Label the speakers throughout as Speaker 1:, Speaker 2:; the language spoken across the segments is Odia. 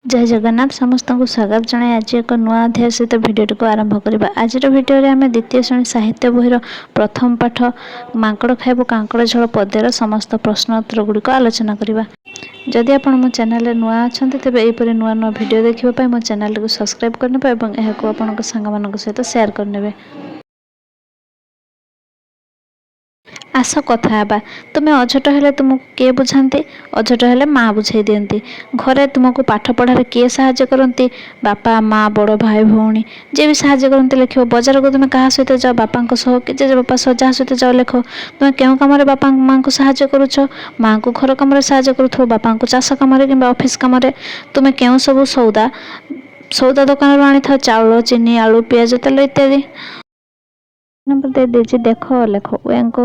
Speaker 1: ଜୟ ଜଗନ୍ନାଥ। ସମସ୍ତଙ୍କୁ ସ୍ୱାଗତ ଜଣାଇ ଆଜି ଏକ ନୂଆ ଅଧ୍ୟାୟ ସହିତ ଭିଡ଼ିଓଟିକୁ ଆରମ୍ଭ କରିବା। ଆଜିର ଭିଡ଼ିଓରେ ଆମେ ଦ୍ୱିତୀୟ ଶ୍ରେଣୀ ସାହିତ୍ୟ ବହିର ପ୍ରଥମ ପାଠ ମାଙ୍କଡ଼ ଖାଇବ କାଙ୍କଡ଼ ଝୋଳ ପଦ୍ୟର ସମସ୍ତ ପ୍ରଶ୍ନ ଉତ୍ତର ଗୁଡ଼ିକ ଆଲୋଚନା କରିବା। ଯଦି ଆପଣ ମୋ ଚ୍ୟାନେଲରେ ନୂଆ ଅଛନ୍ତି, ତେବେ ଏହିପରି ନୂଆ ନୂଆ ଭିଡ଼ିଓ ଦେଖିବା ପାଇଁ ମୋ ଚ୍ୟାନେଲଟିକୁ ସବସ୍କ୍ରାଇବ୍ କରିନେବେ ଏବଂ ଏହାକୁ ଆପଣଙ୍କ ସାଙ୍ଗମାନଙ୍କ ସହିତ ସେୟାର କରିନେବେ। ଆସ କଥା ହେବା। ତୁମେ ଅଝଟ ହେଲେ ତୁମକୁ କିଏ ବୁଝାନ୍ତି? ଅଝଟ ହେଲେ ମା ବୁଝାଇ ଦିଅନ୍ତି। ଘରେ ତୁମକୁ ପାଠ ପଢ଼ାରେ କିଏ ସାହାଯ୍ୟ କରନ୍ତି? ବାପା, ମା, ବଡ଼ ଭାଇ ଭଉଣୀ, ଯିଏ ବି ସାହାଯ୍ୟ କରନ୍ତି ଲେଖିବ। ବଜାରକୁ ତୁମେ କାହା ସହିତ ଯାଅ? ବାପାଙ୍କ ସହ କି ଜେଜେବାପା ସହ, ଯାହା ସହିତ ଯାଅ ଲେଖ। ତୁମେ କେଉଁ କାମରେ ବାପା ମାଆଙ୍କୁ ସାହାଯ୍ୟ କରୁଛ? ମାଆଙ୍କୁ ଘର କାମରେ ସାହାଯ୍ୟ କରୁଥିବ, ବାପାଙ୍କୁ ଚାଷ କାମରେ କିମ୍ବା ଅଫିସ କାମରେ। ତୁମେ କେଉଁ ସବୁ ସଉଦା ଦୋକାନରୁ ଆଣିଥାଅ? ଚାଉଳ, ଚିନି, ଆଳୁ, ପିଆଜ, ତେଲ ଇତ୍ୟାଦି। ନମ୍ବର ଦେଇଦେଇଛି, ଦେଖ ଲେଖ। ୱେଙ୍କ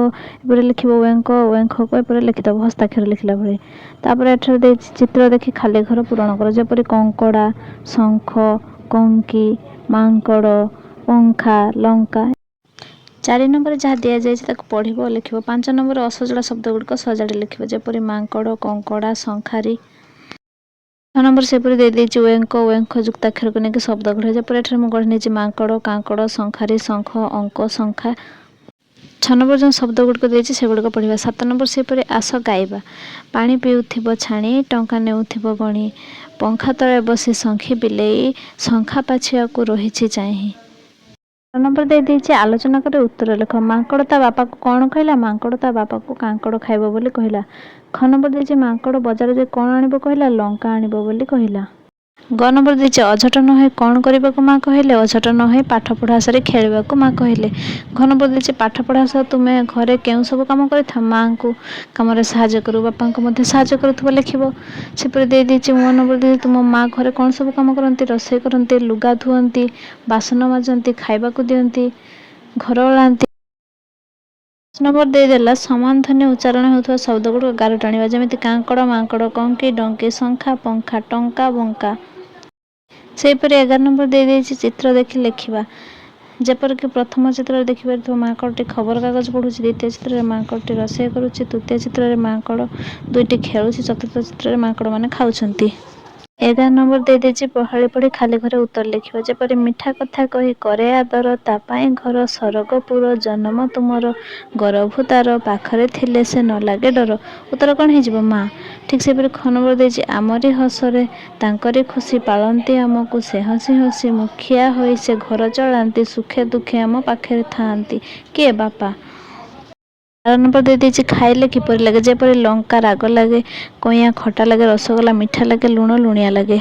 Speaker 1: ଏପରି ଲେଖିବ, ୱେଙ୍କ ୱେଙ୍ଖକୁ ଏପରି ଲେଖିଦେବ ହସ୍ତାକ୍ଷର ଲେଖିଲା ଭଳି। ତାପରେ ଏଠାରେ ଦେଇଛି, ଚିତ୍ର ଦେଖି ଖାଲି ଘର ପୂରଣ କର। ଯେପରି କଙ୍କଡ଼ା, ଶଙ୍ଖ, କଙ୍କି, ମାଙ୍କଡ଼, ପଙ୍ଖା, ଲଙ୍କା। 4 ନମ୍ବରରେ ଯାହା ଦିଆଯାଇଛି ତାକୁ ପଢ଼ିବ, ଲେଖିବ। 5 ନମ୍ବର, ଅସଜଡ଼ା ଶବ୍ଦ ଗୁଡ଼ିକ ସଜାଡ଼ି ଲେଖିବ, ଯେପରି ମାଙ୍କଡ଼, କଙ୍କଡ଼ା, ଶଙ୍ଖାରି। 6 ନମ୍ବର ସେପରି ଦେଇଦେଇଛି, ୱେଙ୍କ ୱେଙ୍ଖ ଯୁକ୍ତାକ୍ଷରକୁ ନେଇକି ଶବ୍ଦ ଗଢ଼ିବ। ଯେପରି ଏଠାରେ ମୁଁ ଗଢ଼ି ନେଇଛି ମାଙ୍କଡ଼, କାଙ୍କଡ଼, ଶଙ୍ଖାରି, ଶଙ୍ଖ, ଅଙ୍କ, ଶଙ୍ଖା। 6 ନମ୍ବର ଯେଉଁ ଶବ୍ଦ ଗୁଡ଼ିକ ଦେଇଛି ସେଗୁଡ଼ିକ ପଢ଼ିବା। 7 ନମ୍ବର ସେହିପରି, ଆସ ଗାଇବା। ପାଣି ପିଉଥିବ ଛାଣି, ଟଙ୍କା ନେଉଥିବ ଗଣି, ପଙ୍ଖା ତଳେ ବସି ଶଙ୍ଖି ବିଲେଇ, ଶଙ୍ଖା ପାଛିଆକୁ ରହିଛି ଚାହିଁ। ନମ୍ବର ଦେଇଦେଇଛି, ଆଲୋଚନା କରି ଉତ୍ତର ଲେଖ। ମାଙ୍କଡ଼ ତା ବାପାକୁ କ'ଣ କହିଲା? ମାଙ୍କଡ଼ ତା ବାପାକୁ କାଙ୍କଡ଼ ଖାଇବ ବୋଲି କହିଲା। ଖ ନମ୍ବର ଦେଇଛି, ମାଙ୍କଡ଼ ବଜାର ଯାଇ କ'ଣ ଆଣିବ କହିଲା? ଲଙ୍କା ଆଣିବ ବୋଲି କହିଲା। ଗ ନମ୍ବର ଦେଇଛି, ଅଝଟ ନ ହୋଇ କ'ଣ କରିବାକୁ ମା କହିଲେ? ଅଝଟ ନ ହୋଇ ପାଠ ପଢ଼ା ସାରି ଖେଳିବାକୁ ମା କହିଲେ। ଘ ନମ୍ବର ଦେଇଛି, ପାଠ ପଢ଼ା ସହ ତୁମେ ଘରେ କେଉଁ ସବୁ କାମ କରିଥାଅ? ମାଆଙ୍କୁ କାମରେ ସାହାଯ୍ୟ କରୁ, ବାପାଙ୍କୁ ମଧ୍ୟ ସାହାଯ୍ୟ କରୁଥିବ, ଲେଖିବ। ସେପରି ଦେଇଦେଇଛି, ମୋ ନମ୍ବର ଦେଇଛି, ତୁମ ମା ଘରେ କ'ଣ ସବୁ କାମ କରନ୍ତି? ରୋଷେଇ କରନ୍ତି, ଲୁଗା ଧୁଅନ୍ତି, ବାସନ ମାଜନ୍ତି, ଖାଇବାକୁ ଦିଅନ୍ତି, ଘର ଓଳାନ୍ତି। ନମ୍ବର ଦେଇଦେଲା, ସମାନ ଧ୍ୱନି ଉଚ୍ଚାରଣ ହେଉଥିବା ଶବ୍ଦ ଗୁଡ଼ିକ ଗାର ଟାଣିବା। ଯେମିତି କାଙ୍କଡ଼, ମାଙ୍କଡ଼, କଙ୍କି, ଡଙ୍କି, ଶଙ୍ଖା, ପଙ୍ଖା, ଟଙ୍କା, ବଙ୍କା। ସେହିପରି 11 ନମ୍ବର ଦେଇଦେଇଛି, ଚିତ୍ର ଦେଖି ଲେଖିବା। ଯେପରିକି ପ୍ରଥମ ଚିତ୍ରରେ ଦେଖିପାରୁଥିବ ମାଙ୍କଡ଼ଟି ଖବରକାଗଜ ପଢ଼ୁଛି, ଦ୍ୱିତୀୟ ଚିତ୍ରରେ ମାଙ୍କଡ଼ଟି ରୋଷେଇ କରୁଛି, ତୃତୀୟ ଚିତ୍ରରେ ମାଙ୍କଡ଼ ଦୁଇଟି ଖେଳୁଛି, ଚତୁର୍ଥ ଚିତ୍ରରେ ମାଙ୍କଡ଼ମାନେ ଖାଉଛନ୍ତି। 11 ନମ୍ବର ଦେଇଦେଇଛି, ପ୍ରହାଳି ପଢ଼ି ଖାଲି ଘରେ ଉତ୍ତର ଲେଖିବ। ଯେପରି ମିଠା କଥା କହି କରେ ଆଦର, ତା ପାଇଁ ଘର ସରଗପୁର, ଜନମ ତୁମର ଗରଭୁ ତାର, ପାଖରେ ଥିଲେ ସେ ନ ଲାଗେ ଡର। ଉତ୍ତର କ'ଣ ହେଇଯିବ? ମା। ଠିକ୍ ସେହିପରି ଖ ନମ୍ବର ଦେଇଛି, ଆମରି ହସରେ ତାଙ୍କରି ଖୁସି, ପାଳନ୍ତି ଆମକୁ ସେ ହସି ହସି, ମୁଖିଆ ହୋଇ ସେ ଘର ଚଳାନ୍ତି, ସୁଖେ ଦୁଃଖେ ଆମ ପାଖରେ ଥାଆନ୍ତି। କିଏ? ବାପା। 12 ନମ୍ବର ଦେଇଦେଇଛି, ଖାଇଲେ କିପରି ଲାଗେ? ଯେପରି ଲଙ୍କା ରାଗ ଲାଗେ, କଇଁଆ ଖଟା ଲାଗେ, ରସଗୋଲା ମିଠା ଲାଗେ, ଲୁଣ ଲୁଣିଆ ଲାଗେ।